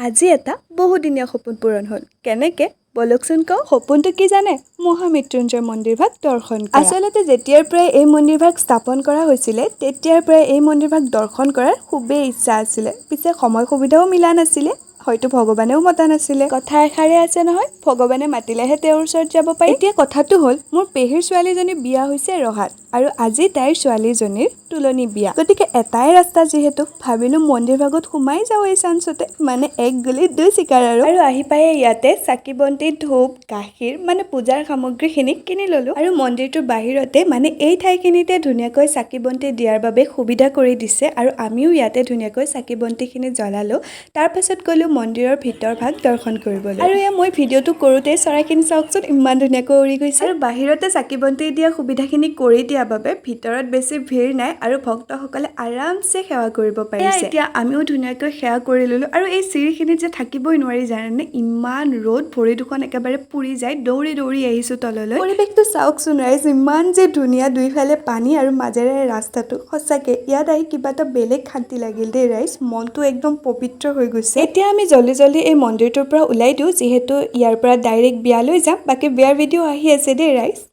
আজি এটা বহুদিনীয়া সপোন পূৰণ হ'ল। কেনেকে, ব'লকচোন কওঁ। সপোনটো কি জানে? মহামৃত্যুঞ্জয় মন্দিৰভাগ দৰ্শন কৰা। আচলতে যেতিয়াৰ পৰাই এই মন্দিৰভাগ স্থাপন কৰা হৈছিলে, তেতিয়াৰ পৰাই এই মন্দিৰভাগ দৰ্শন কৰাৰ খুবেই ইচ্ছা আছিলে। পিছে সময় সুবিধাও মিলা নাছিলে, হয়তো ভগৱানেও মতা নাছিলে। কথা এষাৰে আছে নহয়, ভগৱানে মাতিলেহে তেওঁৰ ওচৰত যাব পাৰি। এতিয়া কথাটো হ'ল, মোৰ পেহীৰ ছোৱালীজনী বিয়া হৈছে ৰহাত আৰু আজি তাইৰ ছোৱালীজনীৰ তোলনি বিয়া। গতিকে এটাই ৰাস্তা যিহেতু, ভাবিলোঁ মন্দিৰ ভাগত সোমাই যাওঁ এই চান্সতে। মানে এক গুলিত দুই চিকাৰ। আৰু আহি পায়ে ইয়াতে চাকি বন্তি, ধূপ, গাখীৰ, মানে পূজাৰ সামগ্ৰীখিনি কিনি ল'লোঁ। আৰু মন্দিৰটোৰ বাহিৰতে, মানে এই ঠাইখিনিতে ধুনীয়াকৈ চাকি বন্তি দিয়াৰ বাবে সুবিধা কৰি দিছে আৰু আমিও ইয়াতে ধুনীয়াকৈ চাকি বন্তিখিনি জ্বলালোঁ। তাৰপাছত গ'লোঁ মন্দিৰৰ ভিতৰ ভাগ দৰ্শন কৰিবলৈ। আৰু এয়া মই ভিডিঅ'টো কৰোঁতে চৰাইখিনি চাওকচোন, ইমান ধুনীয়াকৈ উৰি গৈছে। আৰু বাহিৰতে চাকি বন্তি দিয়া সুবিধাখিনি কৰি দিয়া বাবে ভিতৰত বেছি ভিৰ নাই আৰু ভক্তসকলে আৰামছে সেৱা কৰিব পাৰিছে। এতিয়া আমিও ধুনীয়াকৈ সেৱা কৰি ল'লোঁ। আৰু এই চিৰিখিনিত যে থাকিবই নোৱাৰি, জানেনে? ইমান ৰ'দ, ভৰি দুখন একেবাৰে পুৰি যায়। দৌৰি দৌৰি আহিছোঁ তললৈ। পৰিৱেশটো চাওকচোন ৰাইজ, ইমান যে ধুনীয়া! দুইফালে পানী আৰু মাজেৰে ৰাস্তাটো। সঁচাকৈ ইয়াত আহি কিবা এটা বেলেগ শান্তি লাগিল দেই ৰাইজ, মনটো একদম পবিত্ৰ হৈ গৈছে। এতিয়া আমি জল্দি জল্দি এই মন্দিৰটোৰ পৰা ওলাই দিওঁ, যিহেতু ইয়াৰ পৰা ডাইৰেক্ট বিয়ালৈ যাম। বাকী বিয়াৰ ভিডিঅ' আহি আছে দেই ৰাইজ।